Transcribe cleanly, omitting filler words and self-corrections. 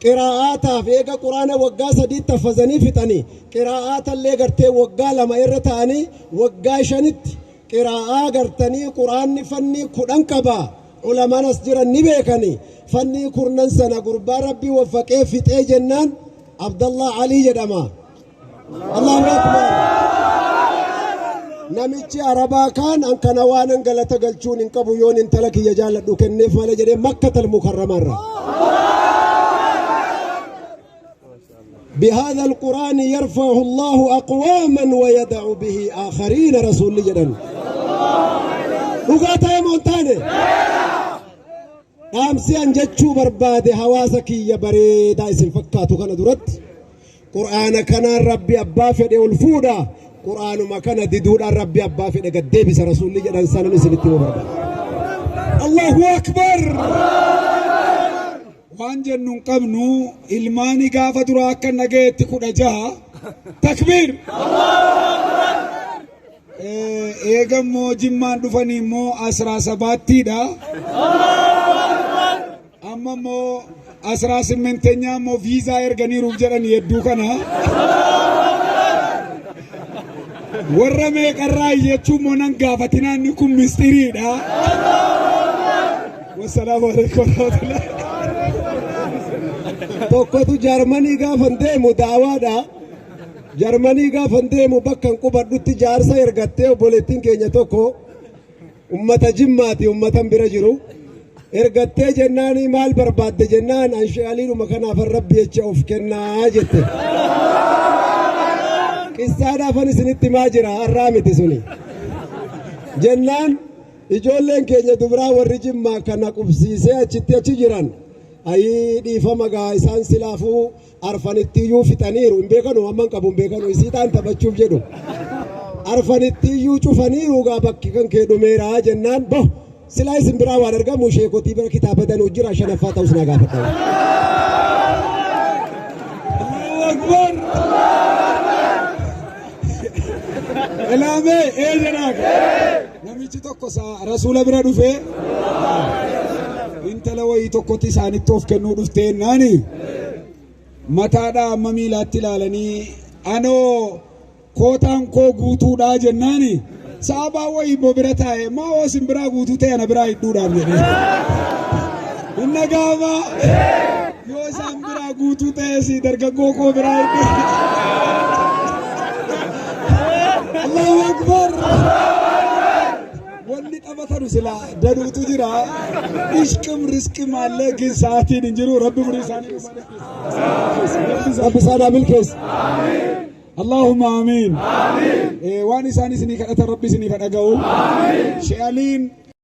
Qiraa'aataaf eega quraana waggaa 3 taffazanii fixanii qiraa'aatallee gartee waggaa 2 irra ta'anii waggaa 5tti qiraa'aa gartanii quraanni fannii 10 qaba. Ulamaan as jiran ni beekani. Fannii kurnan sana gurbaa rabbii waffaqee fixee jennaan Abdallah Alii jedhama. Allahu Akbar. Namichi Arabaa kaan an kana waanan galata galchuun hin qabu yoon intala kiyya jaalladhu kenneef malee jedhee Makkatal Mukarramaa irraa. بهذا القرآن يرفع الله أقواما ويدع به آخرين رسول جدًا. Dhugaa ta'e moo hin taane? Dhaamsi an jechuu barbaade hawaasa kiyya bareedaa isin fakkaatu kana duratti Qur'aana kanaan Rabbi abbaa fedhe ol fuudha. Qur'aanuma kana diduudhaan Rabbi abbaa fedhe gad deebisa Rasuulli jedhan sanan isinitti himuu barbaada. Allahu Akbar! Waan jennu hin qabnu ilmaani gaafa duraa akka nagayetti 16 takbiir. Eega immoo jimmaan dhufanii immoo asraa sabaattiidha. Amma immoo asraa simmentenyaa immoo viizaa erganiiruuf jedhani hedduu kana. Warra meeqarraa jechuun immoo nan gaafatinaa inni kun mistiriidha. Wassalaamu alaikum warahmatullahi. Tokkotu Jarmanii gaafan deemu daawaadha. Jarmanii gaafan deemu bakka hin qubadhutti jaarsa ergattee obboleettiin keenya tokko ummata Jimmaati ummatan bira jiru. Ergattee jennaan maal barbaadde jennaan anshe'aliidhuma kanaafan rabbi jecha of kennaa jette. Qissaadhaafan isinitti himaa jira har'aa miti suni. Jennaan ijoolleen keenya dubraa warri Jimmaa kana qubsiisee achitti achi jiran ayii dhiifama gaa isaan silaafuu arfanittiyyuu fixaniiru hin beekanu amma hin qabu hin beekanu isiidhaan taphachuuf jedhu arfanittiyyuu cufaniiru gaa bakki kan kee dhumeera jennaan boh silaa isin biraa waan argamu sheekotii bira kitaaba danuu jira shanaffaa ta'us naa gaafadha. Allahu Akbar. Ilaamee ee jedhaa. Namichi tokko rasuula bira dhufee intala wayii tokkotti isaanitti of kennuu dhuftee naani mataadhaa amma miilaatti ilaalanii anoo kootaan koo guutuudhaa jennaani saabaa wayii immoo bira taa'e maa hoo isin biraa guutuu ta'e ana biraa hidhuudhaaf jedhee. Hin dhaga'ama yoo isaan biraa guutuu ta'e si dargaggoo koo biraa hidhuu. Allahu Akbar. Wanni taphatanu sila danuutu jira. Ishqim risqim allee gin sa'aatiin hin jiru. Rabbi umurii isaanii nu bareechise. Rabbi isaan haa milkeessu. Allahumma amiin. Waan isaan isinii kadhatan Rabbi isiniif haa dhaga'u. She'aliin